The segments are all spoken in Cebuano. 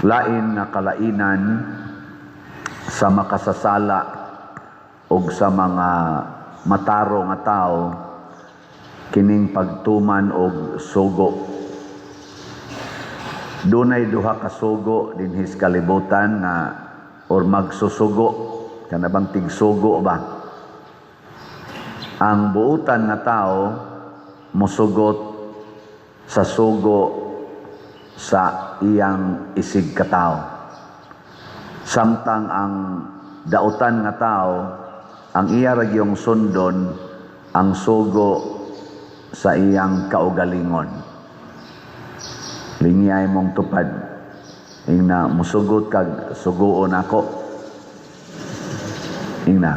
Lain nga kalainan sa makasasala og sa mga matarong nga tao kining pagtuman og sugo. Dunay duha ka sugo dinhi sa kalibutan nga or magsusugo, kana bang tigsugo ba? Ang buutan nga tao musugot sa sugo sa iyang isig katao. Samtang ang dautan nga tao, ang iya ra gyung sundon ang sugo sa iyang kaugalingon. Lingiyay mong tupad. Ingna, musugot kag suguon ako. Ingna.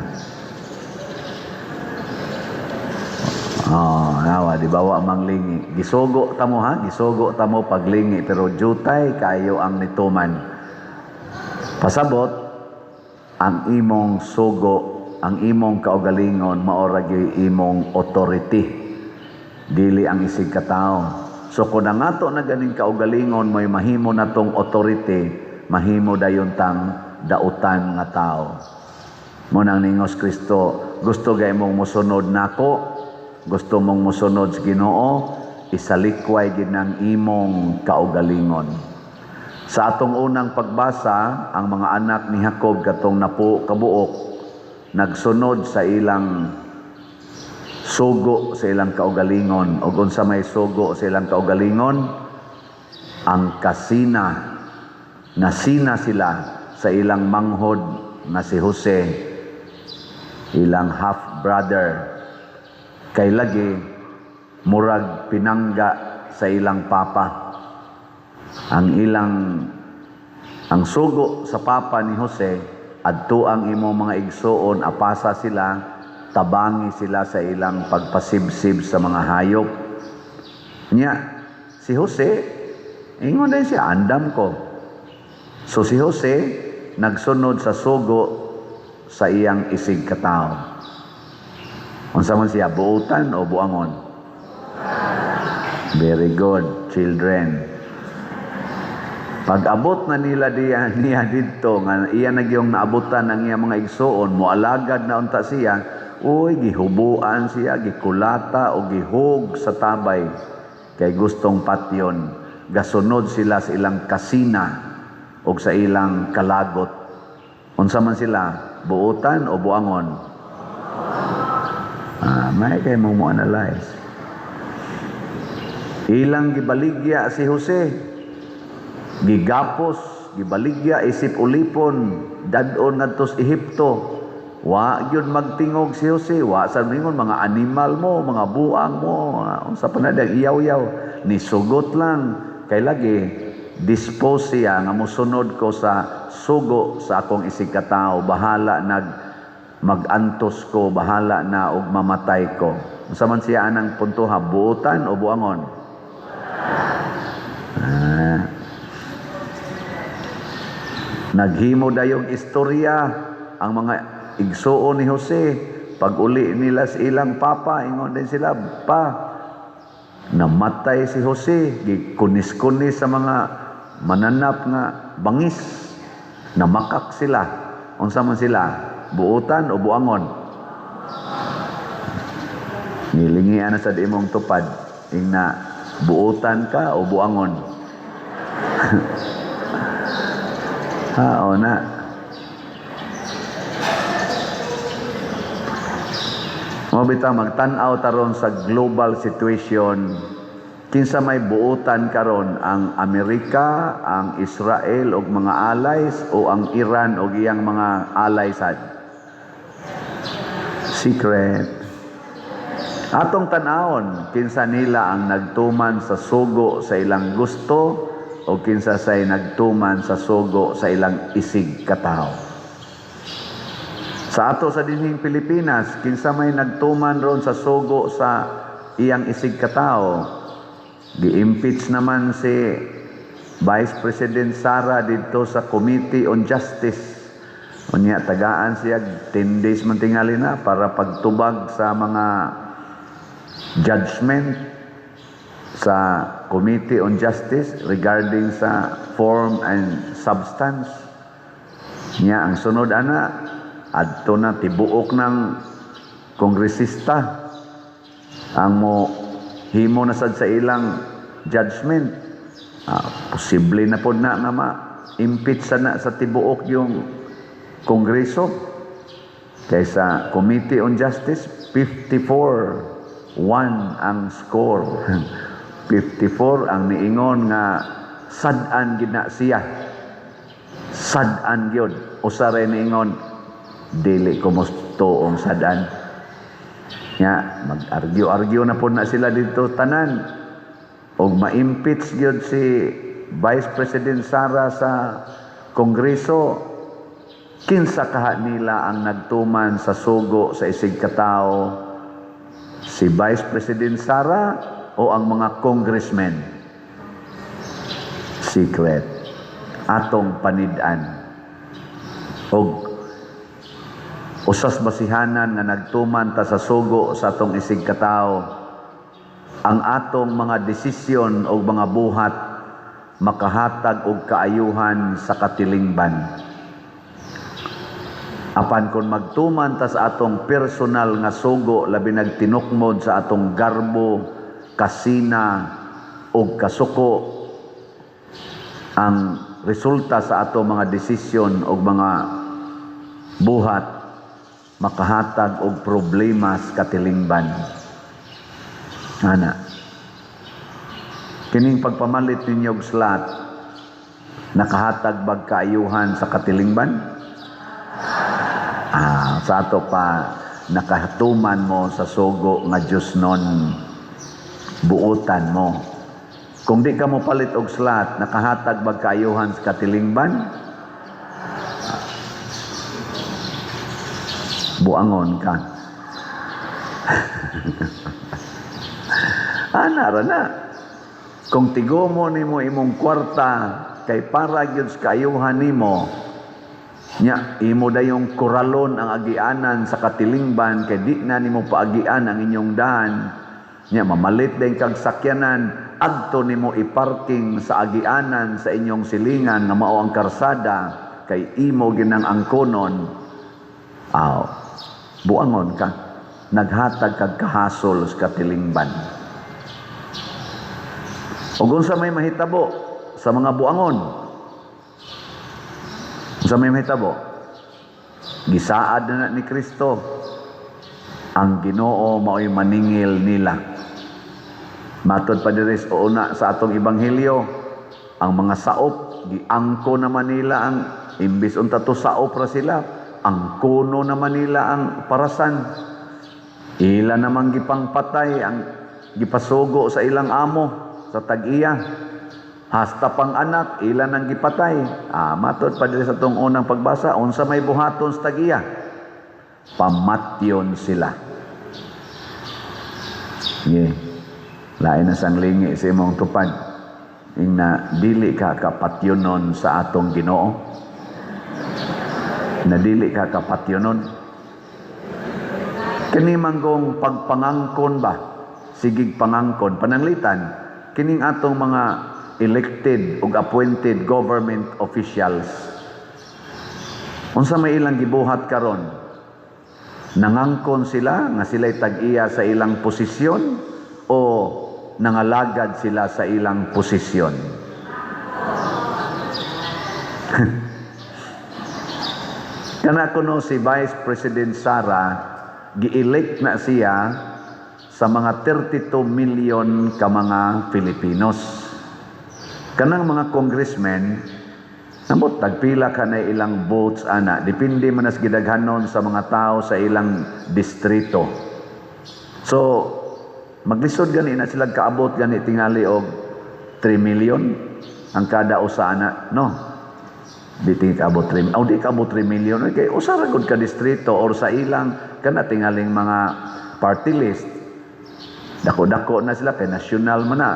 Oh, nawa, di ba wa manglingi? Gisugo ta mo ha, gisugo ta mo paglingi, pero jutay kayo ang nituman. Pasabot ang imong sugo, ang imong kaugalingon mao ra gyud imong authority. Dili ang isig katao. So kung ang ato na ganing kaugalingon mo'y mahimo na tong authority, mahimo dayon tang dautan nga tao. Mo nang ningos Kristo, gusto gay mong mosunod nako, gusto mong mosunod sa Ginoo, isalikway gid ng imong kaugalingon. Sa atong unang pagbasa, ang mga anak ni Jacob katong napo kabuok nagsunod sa ilang sugo sa ilang kaugalingon. Og unsa may sugo sa ilang kaugalingon? Ang kasina. Nasina sila sa ilang manghod nga si Jose, ilang half brother, kay lagi murag pinangga sa ilang papa. Ang sugo sa papa ni Jose, adto ang imong mga igsuon, apasa sila, tabangi sila sa ilang pagpasibsib sa mga hayop. Nya si Jose, ingon din siya, "Andam ko." So si Jose nagsunod sa sugo sa iyang isig katao. Unsa man siya, buutan o buangon? Very good, children. Pag abot na nila diya, niya didto nga iya na gyung naabutan ang iya mga igsuon, moalagad na unta siya, uy, gihubuan siya, gikulata o gihug sa tabay kay gustong patyon. Gasunod sila sa ilang kasina o sa ilang kalagot. Unsa man sila, buutan o buangon? Ah, may kay mo mo analyze. Ilang gibaligya si Jose, gigapos, gibaligya isip ulipon, dad-on ngadto sa Ehipto. Wa gyud magtingog si Jose, wa sa ningon, "Mga animal mo, mga buang mo, unsa pa na iyaw-yaw." Nisugot lang kay lagi dispose siya nga mosunod ko sa sugo sa akong isig katao, bahala nag magantos ko, bahala na og mamatay ko. Unsa man siya anang puntoha, buutan o buangon? Ah. Naghimo dayong istorya ang mga igsuon ni Jose. Pag uli nila sa ilang papa, ingon din sila, "Pa, namatay si Jose, gikunis-kunis sa mga mananap nga bangis." Namakak sila. Unsa man sila, buutan o buangon? Nilingian na sa imong tupad. Ingna, buutan ka o buangon? Ha, o na. Mo bitaw magtan-aw taron sa global situation, kinsa may buutan karon, ang Amerika, ang Israel og mga allies o ang Iran og iyang mga allies sad? Secret. Atong tan-awon kinsa nila ang nagtuman sa sugo sa ilang gusto o kinsa say nagtuman sa sugo sa ilang isig katawo. Sa ato sa dinhing Pilipinas, kinsa may nagtuman ron sa sugo sa iyang isig katao? Gi-impeach naman si Vice President Sara didto sa Committee on Justice. Unya tagaan siya 10 days man tingali na para pagtubag sa mga judgment. Sa Committee on Justice regarding sa form and substance niya, ang sunod ana, adto na tibuok ng kongresista ang mo himo na sad sa ilang judgment. Posible na pod na nga ma impeach sa na sa tibuok yung kongreso kaysa Committee on Justice, 54-1 ang score. 54 ang niingon nga sad-an gid na siya, sad-an gyud. Usa ra niingon, "Dili ko motuong sad-an." Nya mag-argue-argue na pod na sila dito tanan og ma-impeach gyud si Vice President Sara sa Kongreso. Kinsa kaha nila ang nagtuman sa sugo sa isig katao, si Vice President Sara o ang mga congressmen? Secret, atong panid-an. Og usas basihanan nga nagtuman ta sa sugo sa atong isig katao, ang atong mga desisyon o mga buhat makahatag og kaayuhan sa katilingban. Apan kung magtuman ta sa atong personal nga sugo, labi nagtinukmod sa atong garbo, kasina ug kasuko, ang resulta sa atong mga desisyon o mga buhat makahatag og problema sa katilingban. Ana. Kining pagpamalit ninyo og slot, nakahatag bag kaayuhan sa katilingban? Sa ato pa nakahatuman mo sa sugo nga Diyos non, buotan mo. Kung di ka mo palit og slot, nakahatag bag kaayuhan sa katilingban? Buangon ka. Ana ra na. Kung tigomo nimo imong kwarta kay para gyud sa kaayuhan nimo, nya imo dayong koralon ang agianan sa katilingban kay di na nimo paagian ang inyong dahan. Nya mamalit din kag sakyanan, adto nimo iparking sa agianan sa inyong silingan nga mao ang karsada kay imo ginang angkonon. Aw, buangon ka. Naghatag kag kahasol sa katilingban. Ug unsa may mahitabo sa mga buangon? Unsa may mahitabo? Gisaad na ni Kristo, ang Ginoo mao'y maningil nila. Matod pa diri sa una sa atong ebanghelyo, ang mga saop giangko naman nila ang imbis unta to saop ra sila, ang kuno naman nila ang parasan. Ila namang gipangpatay ang gipasugo sa ilang amo sa tag-iya. Hasta pang anak, ila nang gipatay. Matod pa diri sa atong unang pagbasa, unsa may buhaton sa tag-iya? Pamatyon sila. Yeah. Lain na sang lingi sa imong tupad. Ingna dili ka kapatyonon sa atong Ginoo. Na dili ka kapatyonon. Kini manggong pagpangangkon ba? Sigig pangangkon pananglitan kining atong mga elected ug appointed government officials. Unsa may ilang gibuhat karon? Nangangkon sila nga sila'y tag-iya sa ilang posisyon o nangalagad sila sa ilang posisyon? Kana kuno si Vice President Sara, gi-elect na siya sa mga 32 million ka mga Filipinos. Kanang mga congressmen, nambot tagpila ka na ilang votes ana, depende man as gidaghanon sa mga tao sa ilang distrito. So, maglisod gani na sila kaabot gani tingali og 3 million ang kada usa ana, no? Di tingi kaabot 3, oh, di kaabot 3 million kay usa ra gud ka distrito or sa ilang kana tingaling mga party list. Dako-dako na sila kay national man na.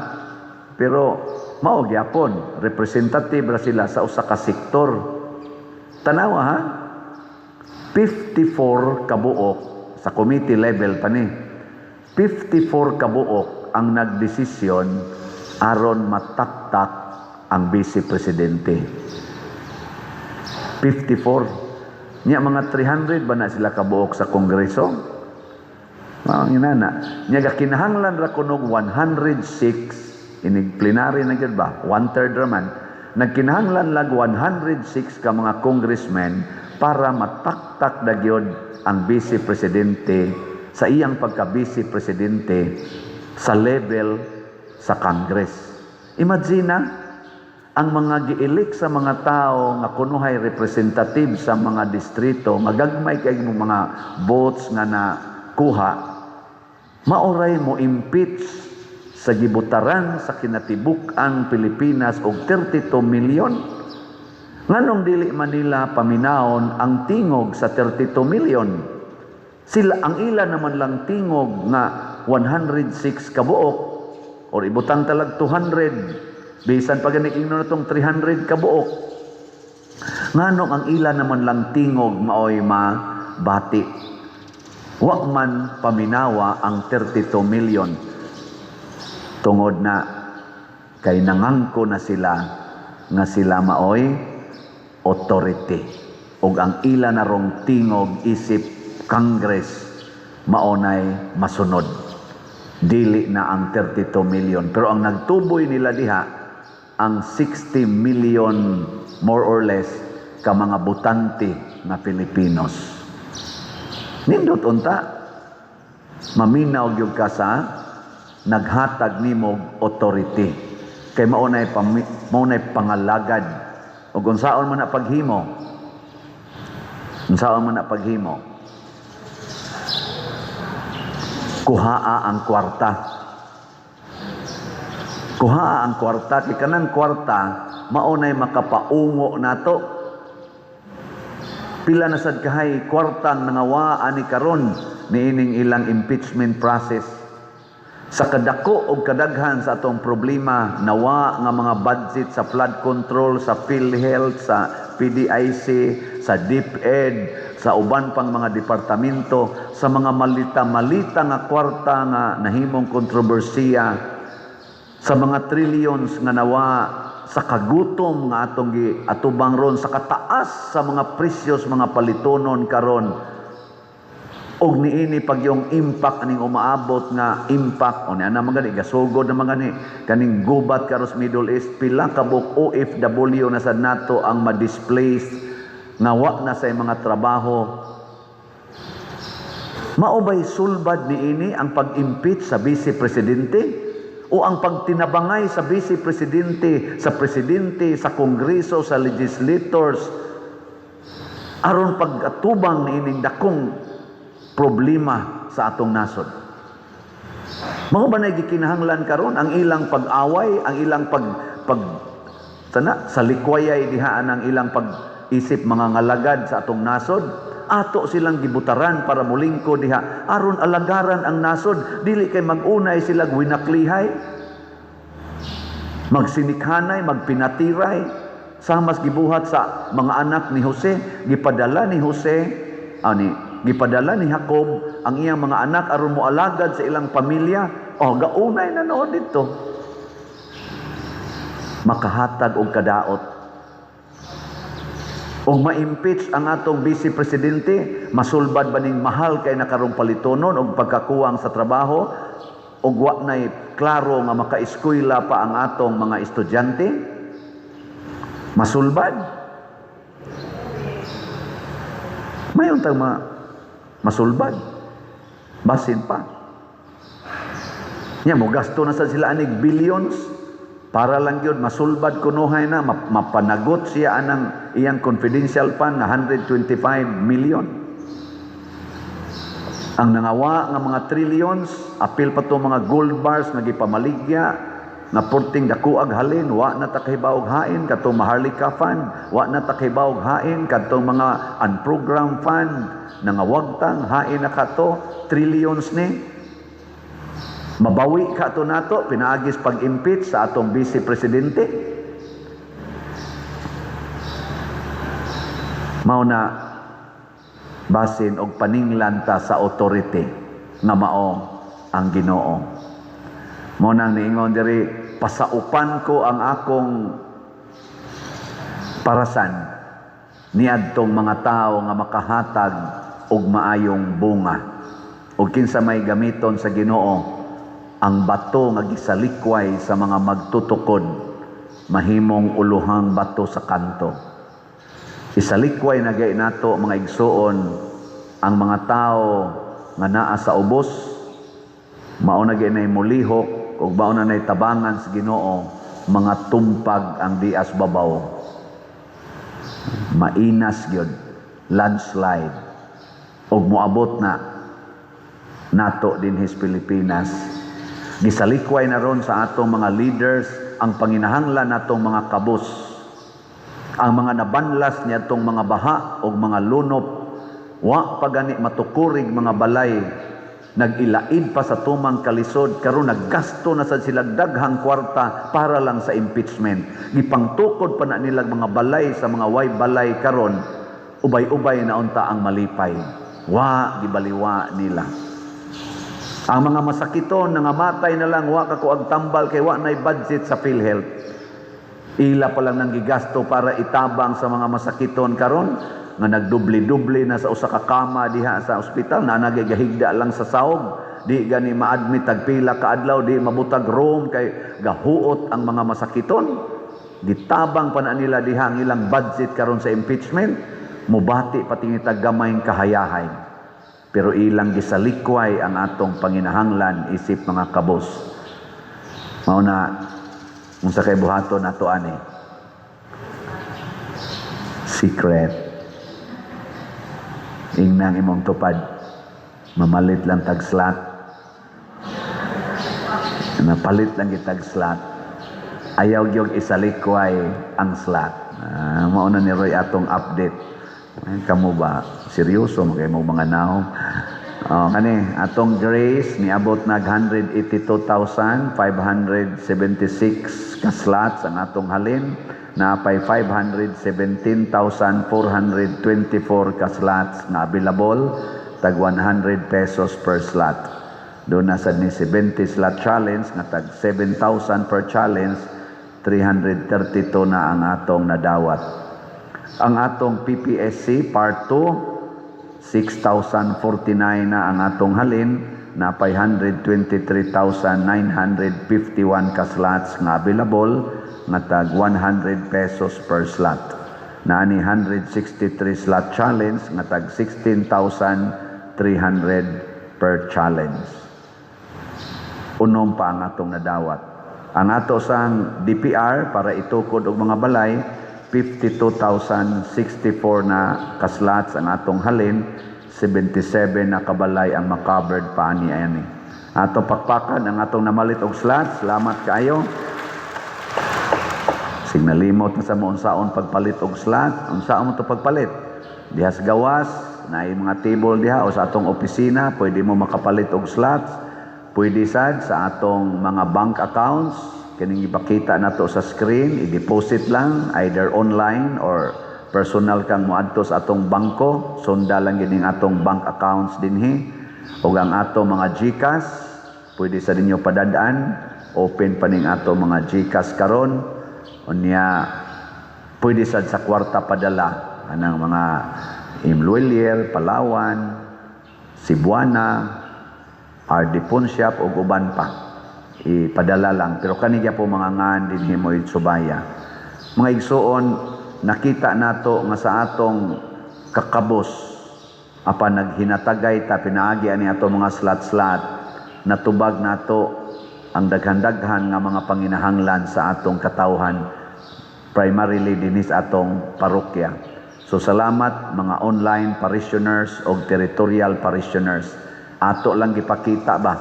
Pero mao gyapon, representative ra sila sa usa ka sektor. Tanawa ha? 54 kabuok sa committee level pa ni. 54 kabuok kabuok ang nagdesisyon aron mataktak ang vice presidente. 54. Nya mga 300 ba na sila kabuok sa Kongreso? Mga inana. Nya kinahanglan ra kunog 106, inig plenary na gyud ba? One third raman. Nagkinahanglan lag 106 ka mga congressmen para mataktak na gyud ang vice presidente sa iyang pagka-vice presidente sa level sa Congress. Imagine na, ang mga gi-elect sa mga tao nga kunuhay representative sa mga distrito nga gagmay kay mo mga votes nga nakuha, maoray mo impeach sa gibutaran sa kinatibuk-ang Pilipinas og 32 million. Nganong dili man nila paminawon ang tingog sa 32 million? Sila ang ila naman lang tingog nga 106 kabuok or ibutang talag 200, bisan pa gani ingnon natong 300 kabuok. Nganong ang ila naman lang tingog maoy mabati? Wa man paminawa ang 32 million tungod na kay nangangko na sila nga sila maoy authority ug ang ila narong tingog isip Congress maonay masunod, dili na ang 32 million. Pero ang nagtuboy nila diha ang 60 million more or less ka mga botante nga Pilipinos. Nindot unta maminaw gyud ka sa naghatag nimo authority kay maunay pangalagad. Ug unsaon man na paghimo, unsaon man na paghimo, kuhaa ang kwarta. Kuhaa ang kwarta kay kanang kwarta maunay makapaungo nato. Pila na sad kahay kwartang nangawa ani karon niining ilang impeachment process. Sa kadako og kadaghan sa atong problema, nawa nga mga budget sa flood control, sa PhilHealth, sa PDIC, sa DepEd, sa uban pang mga departamento, sa mga malita-malita nga kwarta nga nahimong kontrobersiya, sa mga trillions nga nawa sa kagutom nga atong giatubang ron, sa kataas sa mga presyos mga palitonon karon, og niini pag yung impact aning umaabot nga impact o ni ana man gani gasugod na man gani kaning gubat karos Middle East, pila ka buok OFW na sad nato ang ma-displace nga wa na sa mga trabaho. Mao bay sulbad niini ang pag-impeach sa vice presidente o ang pagtinabangay sa vice presidente, sa presidente, sa kongreso, sa legislators aron pag-atubang niining dakong problema sa atong nasod? Mao ba na gikinahanglan karon ang ilang pag-away, ang ilang pag pag sana sa likwayay diha ang ilang pag-isip mga ngalagad sa atong nasod? Ato silang gibutaran para molingkod diha aron alagaran ang nasod, dili kay mag-unay sila winaklihay, magsinikhanay, magpinatiray, samas gibuhat sa mga anak ni Jose. Gipadala ni Jose ani gipadala ni Jacob ang iyang mga anak aron moalagad sa ilang pamilya. Oh, gaunay na noon dito makahatag og kadaot og ma-impeach ang atong vice presidente. Masulbad ba ning mahal kay nakarong palitonon og pagkakuwang sa trabaho og wa nay klaro nga makaeskwela pa ang atong mga estudyante? Masulbad? Mayon tang masulbad basin pa nya mo gasto na sa sila anig billions para lang yun masulbad kunuhay na mapanagot siya anang iyang confidential fund na 125 million. Ang nangawa nga mga trillions, apil pa to mga gold bars nga gipamaligya nga porting dakuag halin, wa na ta kahibaw hain kadtong Maharlika Fund, wa na ta kahibaw hain kadtong mga unprogrammed fund nangawagtang hain na kato trillions ni. Mabawi ka to nato pinaagis pag-impeach sa atong vice presidente? Mao na basin og paninglan ta sa authority nga mao ang Ginoo. Mao nang niingon diri, "Pasaupan ko ang akong parasan niadtong mga tao nga makahatag og maayong bunga." Ug kinsa may gamiton sa Ginoo, ang bato nga gisalikway sa mga magtutukod mahimong uluhang bato sa kanto. Isalikway na gay nato, mga igsuon, ang mga tao nga naa sa ubos, mao na gyud nay mulihok ug mao na nay tabangan sa Ginoo, mga tumpag ang dias babaw. Mainas gyud, landslide. Ug moabot na nato dinhi sa Pilipinas. Gisalikway na ron sa atong mga leaders ang panginahanglan natong mga kabus. Ang mga nabanlas niadtong mga baha ug mga lunop, wa pa gani matukurig mga balay, nag-ilaid pa sa tumang kalisod. Karon naggasto na sad sila daghang kwarta para lang sa impeachment. Gipangtukod pa na nilang mga balay sa mga way balay. Karon ubay-ubay na unta ang malipay. Wa gibaliwa nila ang mga masakiton, nangamatay na lang, wa ka kuag tambal kay wa nay budget sa PhilHealth. Ila pa lang nang gigasto para itabang sa mga masakiton. Karon nga nagdubli-dubli na sa usa ka kama diha sa ospital na nagigahigda lang sa sahog, di gani ma-admit tag pila ka adlaw, di mabutag room kay gahuot ang mga masakiton. Gitabang pa na nila diha ang ilang budget karon sa impeachment. Mubati pati tag gamayng kahayahay, pero ilang gisalikway ang atong panginahanglan isip mga kabos. Mao na, unsa kay buhaton nato ani? Secret. Ingnang imong tupad, "Mamalit lang tag slot." Napalit lang kitag slot. Ayaw gyud isalikway ang slot. Ah, mao na ni Roy atong update. Ay, kamo ba? Seryoso mo kay mo mga naong. Oh, kani atong Grace niabot nag 182,576 ka slots ang atong halin, napay 517,424 ka slots nga available, tag 100 pesos per slot. Doon na sad ni 70 slot challenge nga tag 7,000 per challenge, 332 na ang atong nadawat. Ang atong PPSC part 2, 6,049 na ang atong halin, napay 123,951 ka slots nga available nga tag 100 pesos per slot. Naani 163 slot challenge nga tag 16,300 per challenge. Unom pa ang atong nadawat. Ang ato sang DPR para itukod og mga balay, 52,064 na ka-slots ang atong halin, 77 na kabalay ang makovered pa ani ani. Atong pakpakan ang atong namalit og slots. Salamat kaayo. Sig nalimot na sa mo unsaon pagpalit og slot, unsaon mo to pagpalit? Diha sa gawas, naay mga table diha o sa atong opisina, pwede mo makapalit og slots. Pwede sad sa atong mga bank accounts, kining ipakita nato sa screen, i-deposit lang either online or personal kang moadto sa atong bangko, sunda lang gid ning atong bank accounts dinhi. Ug ang ato mga GCash, pwede sa ninyo padadaan, open pa ning ato mga GCash karon. Unya pwede sad sa kwarta padala anang mga M Lhuillier, Palawan, Cebuana, RD Pawnshop ug uban pa. Ipadala lang, pero kani po mga ngan dinhi mo subaya. Mga igsuon, nakita nato nga sa atong kakabos apan naghinatagay ta pinaagi ani ato mga slot-slot, natubag nato ang daghan-daghan nga mga panginahanglan sa atong katawhan, primarily dinhi sa atong parokya. So salamat, mga online parishioners o territorial parishioners. Ato lang gipakita ba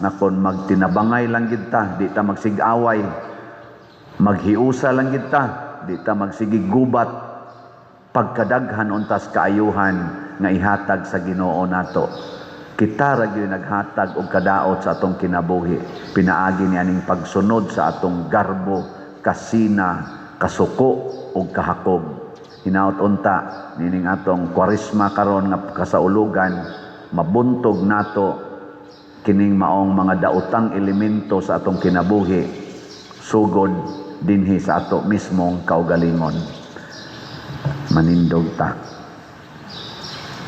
na kung magtinabangay lang gid ta, di ta magsigaway, maghiusa lang gid ta, di ta magsigig gubat, pagkadaghan untas kaayuhan nga ihatag sa Ginoo nato. Kita ra gyud naghatag og kadaot sa atong kinabuhi pinaagi ni aning pagsunod sa atong garbo, kasina, kasuko ug kahakog. Hinaot unta nining atong Kwaresma karon nga kasaulugan, mabuntog nato Kining maong mga daotang elemento sa atong kinabuhi, sugod dinhi sa ato mismong kaugalingon. Manindog ta.